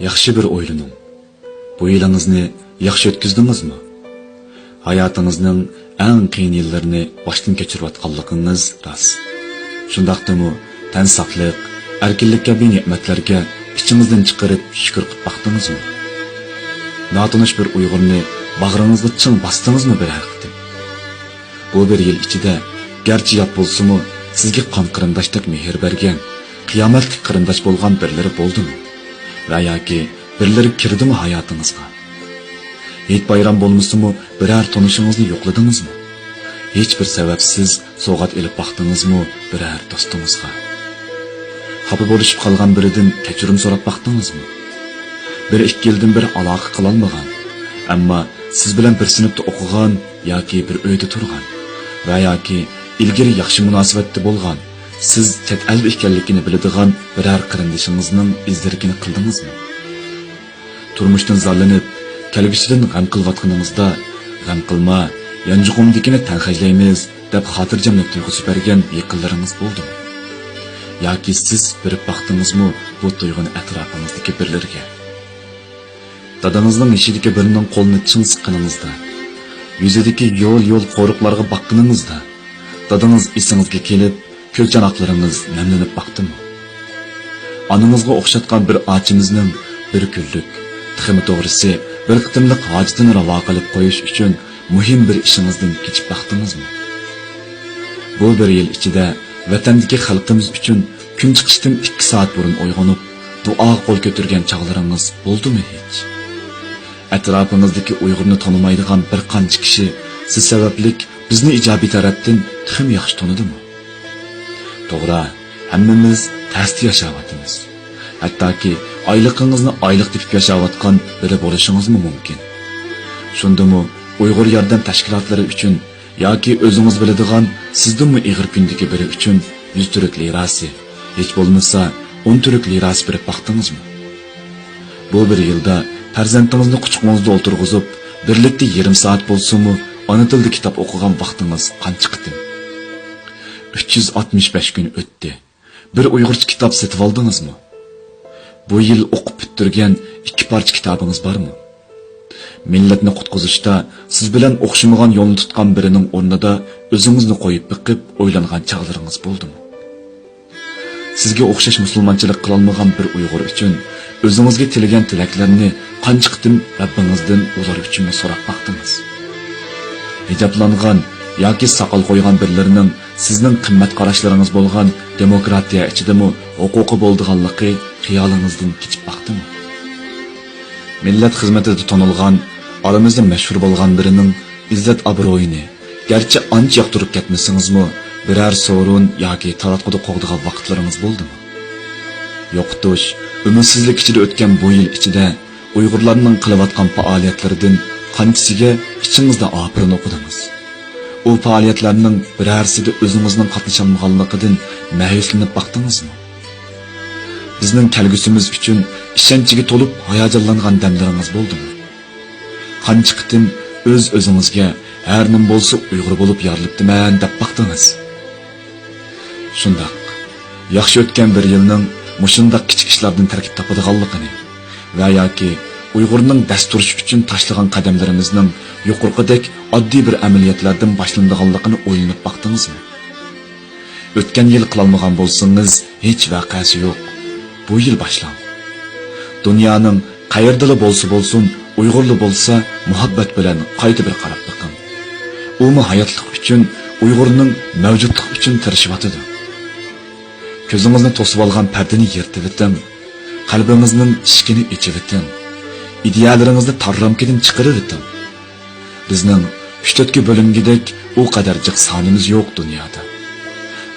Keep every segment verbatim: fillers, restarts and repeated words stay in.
ياخشى بىر ئويلىنىڭ. بۇ يىلىڭىزنى ياخشى ئۆتكۈزدىڭىزمۇ؟ ھاياتىڭىزنىڭ ئەڭ قىيىن يىللىرىنى باشتىن كەچۈرۈۋاتقانلىقىڭىز راست. شۇنداقتىمۇ تەن ساقلىق، ئەركىنلىك كەبى نېمەتلەرگە ئىچىڭىزدىن چىقىرىپ شۈكۈر قىلىپ باقتىڭىزمۇ؟ ناتونۇش بىر ئۇيغۇرنى باغرىڭىزغا چىڭ باستىڭىزمۇ بىرەر قېتىم؟ بۇ بىر يىل ئىچىدە گەرچە يات بولسىمۇ، سىزگە قان قېرىنداشتەك مېھىر بەرگەن، قىيامەتلىك قېرىنداش بولغان بىرلىرى بولدىمۇ؟ ۋە ياكى بىرلىرى كىردىمۇ ھاياتىڭىزغا؟ ھېيت بايرام بولمىسىمۇ، بىرەر تونۇشىڭىزنى يوقلىدىڭىزمۇ؟ ھېچ بىر سەۋەبسىز سوۋغات ئېلىپ باقتىڭىزمۇ بىرەر دوستىڭىزغا؟ خاپا بولۇشۇپ قالغان بىرىدىن كەچۈرۈم سوراپ باقتىڭىزمۇ؟ بىر ئىككى يىلدىن بېرى ئالاقە قىلالمىغان، ئەمما سىز بىلەن بىر سىنىپتا ئوقۇغان ياكى بىر ئۆيدە تۇرغان ۋە ياكى ئىلگىرى ياخشى مۇناسىۋەتتە بولغان، سىز چەت ئەلدە ئىكەنلىكىنى بىلىدىغان بىرەر قېرىندىشىڭىزنىڭ ئىز-دېرىكىنى قىلدىڭىزمۇ؟ تۇرمۇشتىن زارلىنىپ، كەلگۈسىدىن غەم قىلىۋاتقىنىڭىزدا، «غەم قىلما، يانچۇقۇڭدىكىنى تەڭ خەجلەيمىز» دەپ خاتىرجەملىك تۇيغۇسى بەرگەن يېقىنلىرىڭىز بولدىمۇ؟ ياكى سىز بېرىپ باقتىڭىزمۇ بۇ تۇيغۇنى ئەتراپىڭىزدىكى بىرلىرىگە؟ دادىڭىزنىڭ يېشىدىكى بىرىنىڭ قولىنى چىڭ سىققىنىڭىزدا، يۈزىدىكى يول-يول قورۇقلارغا باققىنىڭىزدا، دادىڭىز ئېسىڭىزگە كېلىپ، كۆز چاناقلىرىڭىز نەملىنىپ باقتىمۇ؟ ئانىڭىزغا ئوخشاتقان بىر ئاچىمىزنىڭ بىر كۈنلۈك، تېخىمۇ توغرىسى، بىر قېتىملىق ھاجىتىنى راۋا قىلىپ قويۇش ئۈچۈن مۇھىم بىر ئىشىڭىزدىن كېچىپ باقتىڭىزمۇ؟ بۇ بىر يىل ئىچىدە ۋەتەندىكى خەلقىمىز ئۈچۈن كۈن چىقىشتىن ئىككى سائەت بۇرۇن ئويغىنىپ، دۇئاغا قول كۆتۈرگەن چاغلىرىڭىز بولدىمۇ ھېچ؟ ئەتراپىڭىزدىكى ئۇيغۇرنى تونۇمايدىغان بىر قانچە كىشى سىز سەۋەبلىك بىزنى ئىجابىي تەرەپتىن تېخىمۇ ياخشى تونۇدىمۇ؟ توغرا، ھەممىمىز تەستە ياشاۋاتىمىز. ھەتتاكى ئايلىقىڭىزنى ئايلىق تېپىپ ياشاۋاتقان بىرى بولۇشىڭىزمۇ مۇمكىن. شۇندىمۇ ئۇيغۇر ياردەم تەشكىلاتلىرى ئۈچۈن ياكى ئۆزىڭىز بىلىدىغان سىزدىنمۇ ئېغىر كۈندىكى بىرى ئۈچۈن يۈز تۈرك لىراسى، ھېچ بولمىسا ئون تۈرك لىراسى بېرىپ باقتىڭىزمۇ؟ بۇ بىر يىلدا پەرزەنتىڭىزنى قۇچىقىڭىزدا ئولتۇرغۇزۇپ، بىرلىكتە يېرىم سائەت بولسىمۇ ئانا تىلدا كىتاب ئوقۇغان ۋاقتىڭىز قانچە قېتىم؟ ئۈچ يۈز ئاتمىش بەش كۈن ئۆتتى. بىر ئۇيغۇرچە كىتاب سېتىۋالدىڭىزمۇ؟ بۇ يىل ئوقۇپ پۈتتۈرگەن ئىككى پارچە كىتابىڭىز بارمۇ؟ مىللەتنى قۇتقۇزۇشتا سىز بىلەن ئوخشىمىغان يولنى تۇتقان بىرىنىڭ ئورنىدا ئۆزىڭىزنى قويۇپ بېقىپ ئويلانغان چاغلىرىڭىز بولدىمۇ؟ سىزگە ئوخشاش مۇسۇلمانچىلىق قىلالمىغان بىر ئۇيغۇر ئۈچۈن ئۆزىڭىزگە تىلىگەن تىلەكلەرنى قانچە قېتىم رەببىڭىزدىن ئۇلار ئۈچۈنمۇ سوراپ باقتىڭىز؟ ھىجابلانغان ياكى ساقال قويغان بىرلىرىنىڭ سىزنىڭ قىممەت قاراشلىرىڭىز بولغان دېموكراتىيە ئىچىدىمۇ ھوقۇقى بولىدىغانلىقى خىيالىڭىزدىن كېچىپ باقتىمۇ؟ مىللەت خىزمىتىدە تونۇلغان، ئارىمىزدا مەشھۇر بولغان بىرىنىڭ ئىززەت-ئابرۇيىنى گەرچە ئانچە ياقتۇرۇپ كەتمىسىڭىزمۇ، بىرەر سورۇن ياكى تاراتقۇدا قوغدىغان ۋاقىتلىرىڭىز بولدىمۇ؟ يوقىتىش، ئۈمىدسىزلىك ئىچىدە ئۆتكەن بۇ يىل ئىچىدە ئۇيغۇرلارنىڭ قىلىۋاتقان پائالىيەتلىرىدىن قانچىسىگە ئىچىڭىزدە ئاپىرىن ئوقۇدىڭىز؟ ئۇ پائالىيەتلەرنىڭ بىرەرسىدە ئۆزىڭىزنىڭ قاتنىشالمىغانلىقىدىن مەيۈسلىنىپ باقتىڭىزمۇ؟ بىزنىڭ كەلگۈسىمىز ئۈچۈن ئىشەنچىگە تولۇپ ھاياجانلانغان دەملىرىڭىز بولدىمۇ؟ قانچە قېتىم ئۆز-ئۆزىڭىزگە ھەر نېمە بولسا ئۇيغۇر بولۇپ يارىلىپتىمەن دەپ باقتىڭىز؟ شۇنداق، ياخشى ئۆتكەن بىر يىلنىڭ مۇشۇنداق كىچىك ئىشلاردىن تەركىب تاپىدىغانلىقىنى ۋە ياكى ئۇيغۇرنىڭ دەس تۇرۇشى ئۈچۈن تاشلىغان قەدەملىرىمىزنىڭ يۇقىرىقىدەك ئاددىي بىر ئەمەلىيەتلەردىن باشلىنىدىغانلىقىنى ئويلىنىپ باقتىڭىزمۇ؟ ئۆتكەن يىل قىلالمىغان بولسىڭىز، ھېچ ۋەقەسى يوق. بۇ يىل باشلاڭ. دۇنيانىڭ قەيەردىلا بولسا بولسۇن، ئۇيغۇرلا بولسا، مۇھەببەت بىلەن قايتا بىر قاراپ بېقىڭ. ئۇمۇ ھاياتلىق ئۈچۈن، ئۇيغۇرنىڭ مەۋجۇتلۇق ئۈچۈن تىرىشىۋاتىدۇ. كۆزىڭىزنى توسۇۋالغان پەردىنى يىرتىۋېتىڭ. قەلبىڭىزنىڭ ئىشىكىنى ئېچىۋېتىڭ. ئىدىيەلىرىڭىزنى تار رامكىدىن چىقىرىۋېتىڭ. بىزنىڭ ئۈچ تۆتكە بۆلۈنگۈدەك ئۇ قەدەر جىق سانىمىز يوق دۇنيادا.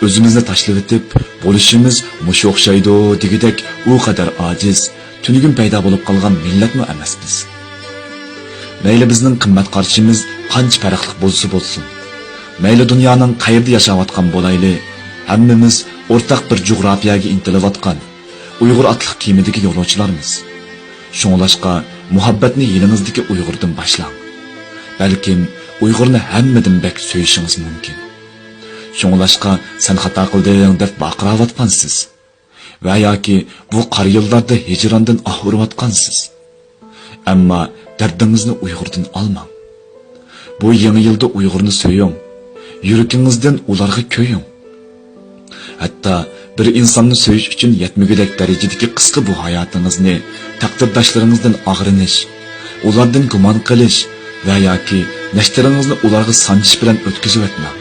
ئۆزىمىزنى تاشلىۋېتىپ، بولۇشىمىز مۇشۇ ئوخشايدۇ دېگۈدەك ئۇ قەدەر ئاجىز، تۈنۈگۈن پەيدا بولۇپ قالغان مىللەتمۇ ئەمەس بىز. مەيلى بىزنىڭ قىممەت قارىشىمىز قانچە پەرقلىق بولسا بولسۇن، مەيلى دۇنيانىڭ قەيىرىدە ياشاۋاتقان بولايلى، ھەممىمىز ئورتاق بىر جۇغراپىيەگە ئىنتىلىۋاتقان، ئۇيغۇر ئاتلىق كېمىدىكى يولۇچىلارمىز. شۇڭلاشقا مۇھەببەتنى يېنىڭىزدىكى ئۇيغۇردىن باشلاڭ. بەلكىم ئۇيغۇرنى ھەممىدىن بەك سۆيۈشىڭىز مۇمكىن. شۇڭلاشقا «سەن خاتا قىلدىڭ» دەپ ۋارقىراۋاتقانسىز. ۋە ياكى بۇ قارا يىللاردا ھىجراندىن ئاھ ئۇرۇۋاتقانسىز. ئەمما دەردىڭىزنى ئۇيغۇردىن ئالماڭ. بۇ يېڭى يىلدا ئۇيغۇرنى سۆيۈڭ، يۈرىكىڭىزدىن ئۇلارغا كۆيۈڭ. ھەتتا بىر ئىنساننى سۆيۈش ئۈچۈن يەتمىگۈدەك دەرىجىدىكى قىسقا بۇ ھاياتىڭىزنى تەقدىرداشلىرىڭىزدىن ئاغرىنىش، ئۇلاردىن گۇمان قىلىش ۋە ياكى نەشتىرىڭىزنى ئۇلارغا سانجىش بىلەن ئۆتكۈزۈۋەتمەڭ.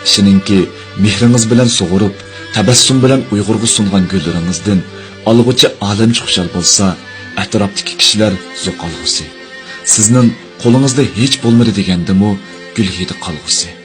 ئىشىنىڭكى، مېھرىڭىز بىلەن سۇغۇرۇپ، تەبەسسۇم بىلەن ئۇيغۇرغا سۇنغان گۈللىرىڭىزدىن ئالغۇچى ئالەمچە خۇشال بولسا، ئەتراپتىكى كىشىلەر زوق ئالغۇسى، سىزنىڭ قولىڭىزدا ھېچ بولمىدى دېگەندىمۇ گۈل ھىدى قالغۇسى.